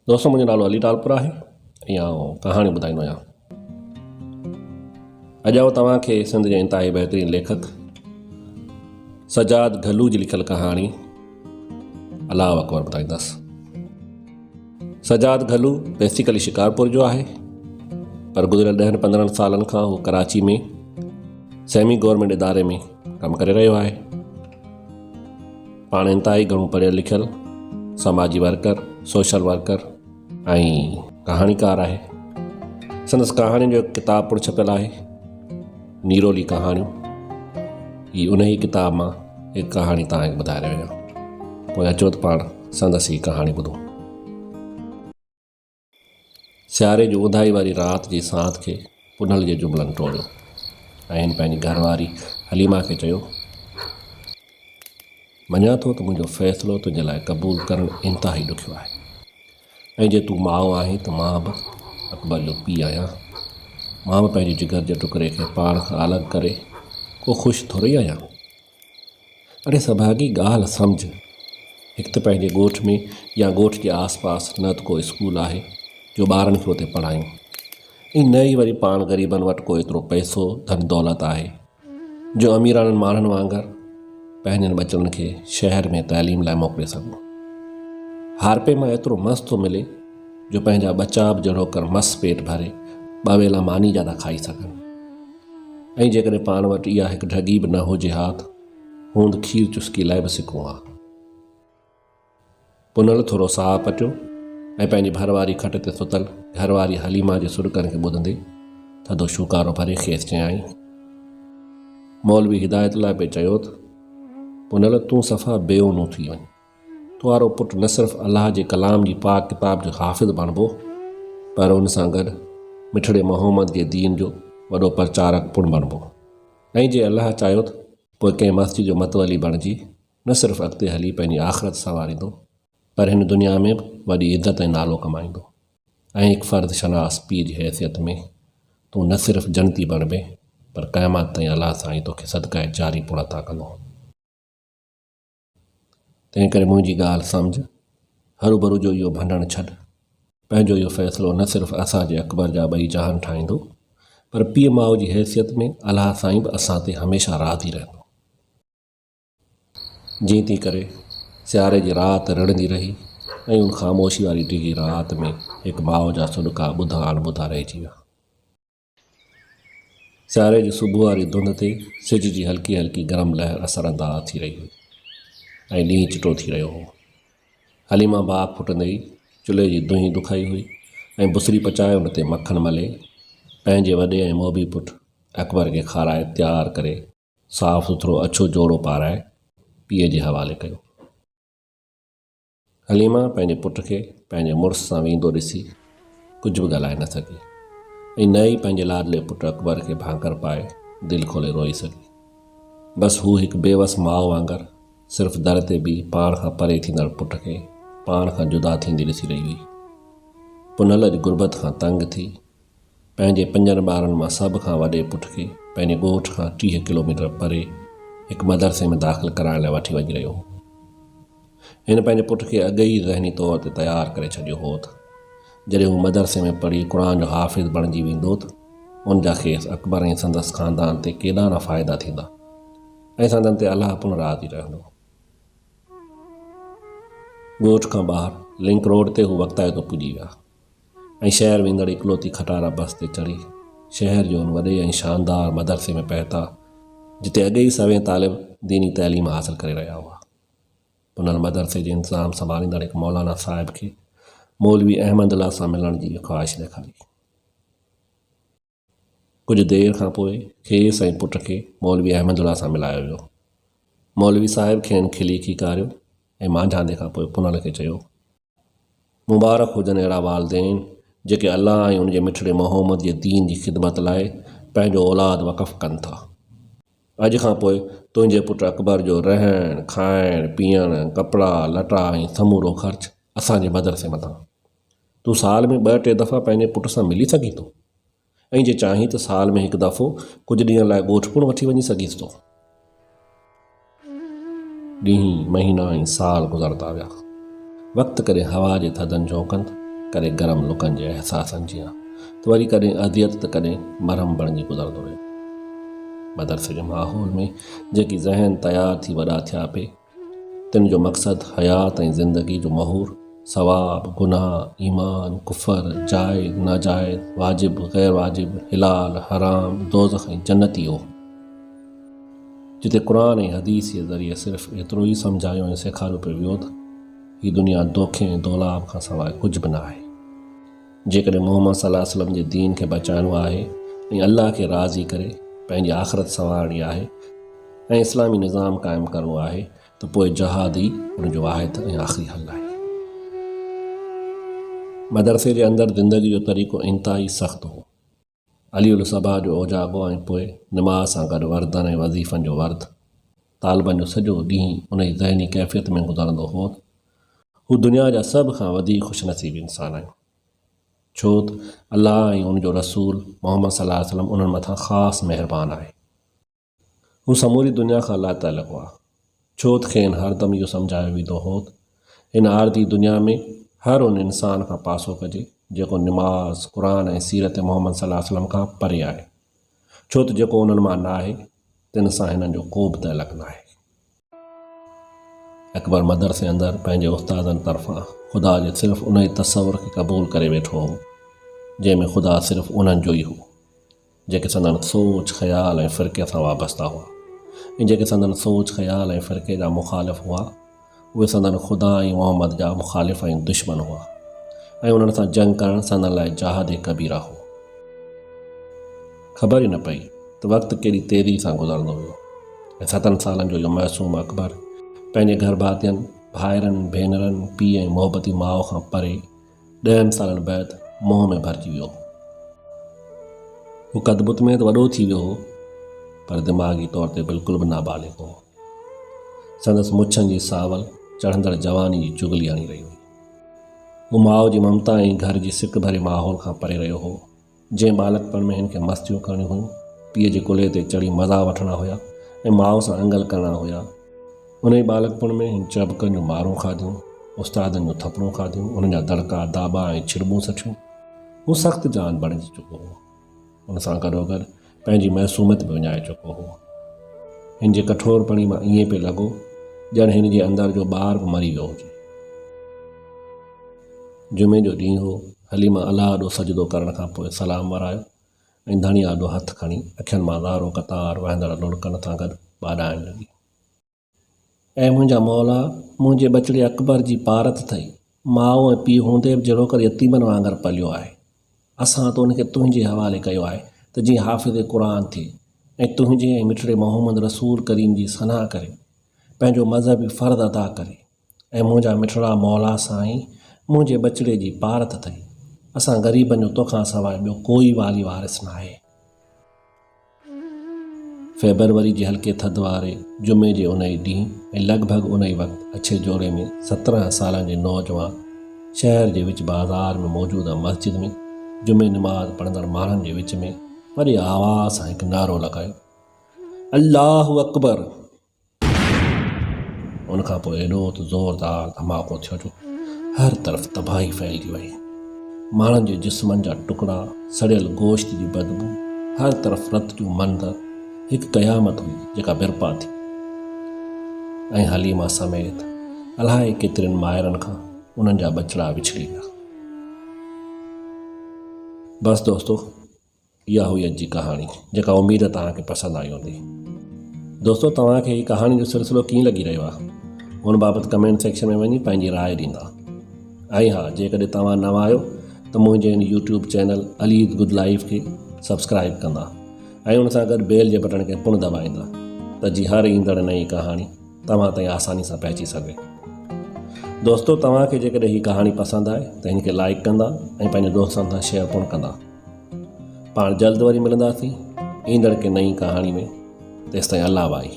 دوستو منهنجو نالو علي ٽالپر آهي ۽ آئون ڪهاڻي ٻڌائيندو آهيان. اڄ آئون توهان کي سنڌ جي انتهائي بهترين ليکڪ سجاد گهلو جي لکيل ڪهاڻي الله اڪبر ٻڌائيندس. سجاد گهلو بيسيڪلي شڪارپور جو آهي پر گذريل ڏهن پندرهن سالن کان هو ڪراچي ۾ سيمي گورنمينٽ اداري ۾ ڪم ڪري رهيو آهي. پاڻ انتهائي گهڻو پڙهيل لکيل، سماجي ورڪر، سوشل ورڪر ۽ ڪهاڻيڪار آهي. سندس ڪهاڻين جو هڪ ڪتاب پڻ ڇپيل آهي، نيرولي ڪهاڻيون. هي انهيء ڪتاب مان هڪ ڪهاڻي توهان کي ٻڌائي رهيو آهيان. پوء اچو ته پاڻ سندس هي ڪهاڻي ٻڌون. سياري جي اونداهي واري رات جي سانت کي پنهل جي جملن ٽوڙيو ۽ هن پنهنجي گهر واري حليما کي چيو، مڃان ٿو ته منهنجو فيصلو تنهنجي لاء قبول ڪرڻ انتهائي ڏکيو آهي ۽ جي تون ماء آهين ته مان به اڪبر جو پيء آهيان. مان به پنهنجي جگر جي ٽڪري کي پاڻ کان الڳ ڪري ڪو خوش ٿورئي آهيان. اڙي سڀاڳي ڳالهه سمجهه، هڪ ته پنهنجي ڳوٺ ۾ يا ڳوٺ جي آس پاس نه ته ڪو اسڪول آهي جو ٻارن کي اتي پڙهايون ۽ نه ئي وري پاڻ غريبن وٽ ڪو ايترو پئسو ڌن دولت آهي جو اميراڻن ماڻهن وانگر پنهنجن ٻچڙن کي شهر ۾ تعليم لاء موڪلي سگهون. هارپي مان ايترو مس ٿو ملي جو پنهنجا ٻچا به جهڙوڪر مس پيٽ ڀري ٻه ويلا ماني جا ٿا کائي سگهن. ۽ جيڪڏهن پاڻ وٽ اها هڪ ڍڳي به نه هجي ها ته هوند کير چسڪي لاء به سڪون ها. پنهل ٿورو ساهه پٽيو ۽ پنهنجي ڀر واري کٽ تي ستل گهر واري حليما جي سڏڪن کي ٻڌندي ٿڌو شوڪارو ڀري کيس چيائين. مولوي هدايت الله پئي چيو ته، پنهل تون صفا بي اونو ٿي وڃ. توهارو پٽ نه صرف الله جي ڪلام جي پاڪ ڪتاب جو حافظ بڻبو پر ان سان گڏ مٺڙي محمد جي دين جو وڏو پرچارڪ پڻ بڻبو ۽ جي الله چاهيو ته پوء ڪنهن مسجد جو متولي بڻجي نه صرف اڳتي هلي پنهنجي آخرت سنواريندو پر هن دنيا ۾ به وڏي عزت ۽ نالو ڪمائيندو ۽ هڪ فرد شناس پيء جي حيثيت ۾ تون نه صرف جنتي بڻبين پر قيامت تائين الله سائين توکي صدقه جاري پڻ عطا ڪندو. تنهن ڪري منهنجي ڳالهه سمجهه، هروڀرو جو اهو ڀنڊڻ ڇڏ. پنهنجو اهو فيصلو نه صرف اسان جي اڪبر جا ٻئي جهان ٺاهيندو، پر پيء ماء جي حيثيت ۾ الله سائين به اسان تي هميشه راضي رهندو. جيئن تيئن ڪري سياري جي رات رڙندي رهي ۽ ان خاموشي واري ڊگهي رات ۾ هڪ ماء جا سڏڪا ٻڌا اڻ ٻڌا رهجي ويا. سياري جي صبح واري ڌنڌ تي سج جي هلڪي هلڪي گرم لهر اثر انداز ٿي رهي هئي ۽ ڏينهن چٽو ٿي رهيو هو. حليما باک ڦٽندي ئي چلهي جي دونهين دکائي هئي ۽ بسري پچائي ان تي مکڻ ملي پنهنجي وڏي ۽ موڀي پٽ اڪبر کي کارائي تيار ڪري صاف سٿرو اڇو جوڙو پارائي پيء جي حوالي ڪيو. حليما پنهنجي پٽ کي پنهنجي مڙس سان ويندو ڏسي ڪجهه به ڳالهائي نه سگهي ۽ نه ئي پنهنجي لاڏلي پٽ اڪبر کي ڀاڪر پائي دل کولي روئي سگهي. بس هو هڪ بي وس ماء وانگر صرف در تي بيهي پاڻ کان پري ٿيندڙ پٽ کي پاڻ کان جدا ٿيندي ڏسي رهي هئي. پنهل اڄ غربت کان تنگ ٿي پنهنجي پنجن ٻارن مان سڀ کان وڏي پٽ کي پنهنجي ڳوٺ کان 30 ڪلوميٽر پري هڪ مدرسي ۾ داخل ڪرائڻ لاء وٺي وڃي رهيو هو. هن پنهنجي پٽ کي اڳ ئي ذهني طور تي تيار ڪري ڇڏيو هو ته جڏهن هو مدرسي ۾ پڙهي قرآن جو حافظ بڻجي ويندو ته ان جا کيس اڪبر ۽ سندس خاندان تي ڪيڏا نه فائدا ٿيندا ۽ سندن تي الله پڻ راضي رهندو. ڳوٺ کان ٻاهر لنڪ روڊ تي هو وقتائتو پڄي ويا. ۽ شهر ويندڙ اڪلوتي کٽارا بس تي چڙهي شهر جي ان وڏي ۽ شاندار مدرسي ۾ پهتا، جتي اڳي ئي سوين طالب ديني تعليم حاصل ڪري رهيا هئا. انهن مدرسي جي انتظام سنڀاليندڙ هڪ مولانا صاحب کي مولوي احمد الله سان ملڻ جي خواهش ڏيکاري. ڪجهه دير کان پوء کيس ۽ پٽ کي مولوي احمد الله سان ملايو ويو. مولوي صاحب کين کلي کيڪاريو ۽ مانجهاندي کان پوء پنهل کي چيو، مبارڪ هجن اهڙا والدين جيڪي الله ۽ ان جي مٺڙي محمد جي دين جي خدمت لاء پنهنجو اولاد وقف ڪن ٿا. اڄ کان پوء تنهنجي پٽ اڪبر جو رهڻ، کائڻ، پيئڻ، ڪپڙا، لٽا ۽ سمورو خرچ اسان جي مدرسي مٿان. تون سال ۾ ٻه ٽي دفعا پنهنجي پٽ سان ملي سگهين ٿو ۽ جي چاهين ته سال ۾ هڪ دفعو ڪجهه ڏينهن لاء ڳوٺ پڻ وٺي وڃي سگهيس ٿو. ڏينهن، مهينا ۽ سال گذرندا ويا. وقت ڪڏهن هوا جي ٿڌن جهونڪن ڪڏهن گرم لڪن جي احساسن جيان ته وري ڪڏهن اذيت ته ڪڏهن مرهم بڻجي گذرندو رهيو. مدرسي جي ماحول ۾ جيڪي ذهن تيار ٿي وڏا ٿيا پئي، تن جو مقصد حيات ۽ زندگي جو مهور، ثواب، گناهه، ايمان، ڪفر، جائز، ناجائز، واجب، غير واجب، حلال، حرام، دوزخ ۽ جنت ئي هو. جتي قرآن ۽ حديث جي ذريعي صرف ايترو ئي سمجهايو ۽ سيکاريو پيو ويو ته هي دنيا دوکي ۽ دولاب کان سواء ڪجهه به نه آهي. جيڪڏهن محمد صلي الله عليه وسلم جي دين کي بچائڻو آهي ۽ الله کي راضي ڪري پنهنجي آخرت سنوارڻي آهي ۽ اسلامي نظام قائم ڪرڻو آهي ته پوء جهاد ئي ان جو واحد ۽ آخري حل آهي. مدرسي جي اندر زندگي جو طريقو انتهائي سخت هو. علي الصباح جو اوجاڳو ۽ پوء نماز سان گڏ وردن ۽ وظيفن جو ورد. طالبن جو سڄو ڏينهن انهي ذهني ڪيفيت ۾ گذرندو هو ته هو دنيا جا سڀ کان وڌيڪ خوش نصيب انسان آهن. ڇو ته الله ۽ ان جو رسول محمد صلي الله عليه وسلم انهن مٿان خاص مهربان آهي. هو سموري دنيا کان لاتعلق هئا، ڇو ته کين هردم اهو سمجهايو ويندو هو ته هن عارضي دنيا ۾ هر ان انسان کان پاسو ڪجي، جيڪو نماز، قرآن ۽ سيرت محمد صلي الله عليه وسلم کان پري آهي، ڇو ته جيڪو انهن مان ناهي، تن سان هنن جو ڪو به تعلق ناهي. اڪبر مدرسي اندر پنهنجي استادن طرفان خدا جي صرف انهي تصور کي قبول ڪري ويٺو هو، جنهن ۾ خدا صرف انهن جو ئي هو. جيڪي سندن سوچ، خيال ۽ فرقي سان وابسته هئا ۽ جيڪي سندن سوچ، خيال ۽ فرقي جا مخالف هئا، اهي سندن خدا ۽ محمد جا مخالف ۽ دشمن هئا ۽ انهن سان جنگ ڪرڻ سندن لاء جهاد ڪبيره هو. خبر ئي نه پئي ته وقت ڪيڏي تيزي سان گذرندو ويو ۽ ستن سالن جو اهو معصوم اڪبر پنهنجي گهرڀاتين، ڀائرن، ڀينرن، پيء ۽ محبتي ماء کان پري ڏهن سالن بعد منهن ۾ ڀرجي ويو هو. هو قد بت ۾ ته وڏو ٿي ويو هو، پر دماغي طور تي بلڪل به نابالغ هو. سندس مڇن جي ساول چڙهندڙ جواني جي چغلي هڻي رهي هئي. هو ماء جي ممتا ۽ گهر جي سڪ ڀري ماحول کان پري رهيو هو. جنهن ٻالڪپڻ ۾ هن کي مستيون ڪرڻيون هيون، پيء جي ڪلهي تي چڙهي مزا وٺڻا هيا ۽ ماء سان انگل ڪرڻا هيا، انهيء ٻالڪپڻ ۾ هن چهبڪن جون مارون کاڌيون، استادن جون ٿڦڙون کاڌيون، انهن جا دڙڪا، داٻا ۽ ڇڙٻون سٺيون. هو سخت جان بڻجي چڪو هو. ان سان گڏوگڏ پنهنجي معصوميت به وڃائي چڪو هو. هن جي ڪٺورپڻي مان ائين پئي لڳو، ڄڻ هن جي اندر جو ٻار به مري ويو هجي. جمعي جو ڏينهن هو. حليمه الله آڏو سجدو ڪرڻ کان پوء سلام ورايو ۽ ڌڻي آڏو هٿ کڻي اکين مان زارو قطار وهندڙ لڙڪن سان گڏ ٻاڏائڻ لڳي. اي منهنجا مولا! منهنجي ٻچڙي اڪبر جي پارت اٿئي. ماء ۽ پيء هوندي به جهڙوڪر يتيمن وانگر پليو آهي. اسان ته ان کي تنهنجي حوالي ڪيو آهي ته جيئن حافظ قرآن ٿئي ۽ تنهنجي ۽ مٺڙي محمد رسول ڪريم جي ثنا ڪري، پنهنجو مذهبي فرض ادا ڪري. اي منهنجا مٺڙا مولا سائين، منهنجي ٻچڙي جي پارت اٿئي. اسان غريبن جو توکان سواء ٻيو ڪوئي والي وارث ناهي. فيبروري جي هلڪي ٿڌ واري جمعي جي انهي ڏينهن ۽ لڳ ڀڳ انهي وقت اڇي جوڙي ۾ 17 سالن جي نوجوان شهر جي وچ بازار ۾ موجوده مسجد ۾ جمعي نماز پڙهندڙ ماڻهن جي وچ ۾ وڏي آواز سان هڪ نعرو لڳايو، الله اڪبر! ان کان پوء ايڏو ته زوردار ڌماڪو ٿيو جو هر طرف تباهي ڦهلجي وئي. ماڻهن جي جسمن جا ٽڪڙا، سڙيل گوشت جي بدبو، هر طرف رت جو منظر، هڪ قيامت هئي جيڪا برپا ٿي. ۽ حليمه سميت الائي ڪيترين مائرن کان انهن جا ٻچڙا وڇڙي ويا. بس دوستو! اها هئي اڄ جي ڪهاڻي جيڪا اميد توهان کي پسند آئي هوندي. دوستو توهان کي هي ڪهاڻي جو سلسلو ڪيئن لڳي رهيو آهي ان بابت ڪمينٽ سيڪشن ۾ وڃي پنهنجي راء ڏيندا ۽ ها جيڪڏهن توهان نوان آهيو ته منهنجي هن YouTube channel Ali's good life کي سبسڪرائب ڪندا ۽ ان سان گڏ بيل جي بٽڻ کي پڻ دٻائيندا ته جي هر ايندڙ نئين ڪهاڻي توهان تائين آساني سان پهچي سگهي. دوستو توهان کي جيڪڏهن هي ڪهاڻي پسند آئي ته هن کي لائيڪ ڪندا ۽ پنهنجي دوستن سان شيئر پڻ ڪندا. پاڻ جلد وري ملنداسين ايندڙ ڪنهن نئين ڪهاڻي ۾ تيستائين الله واهي.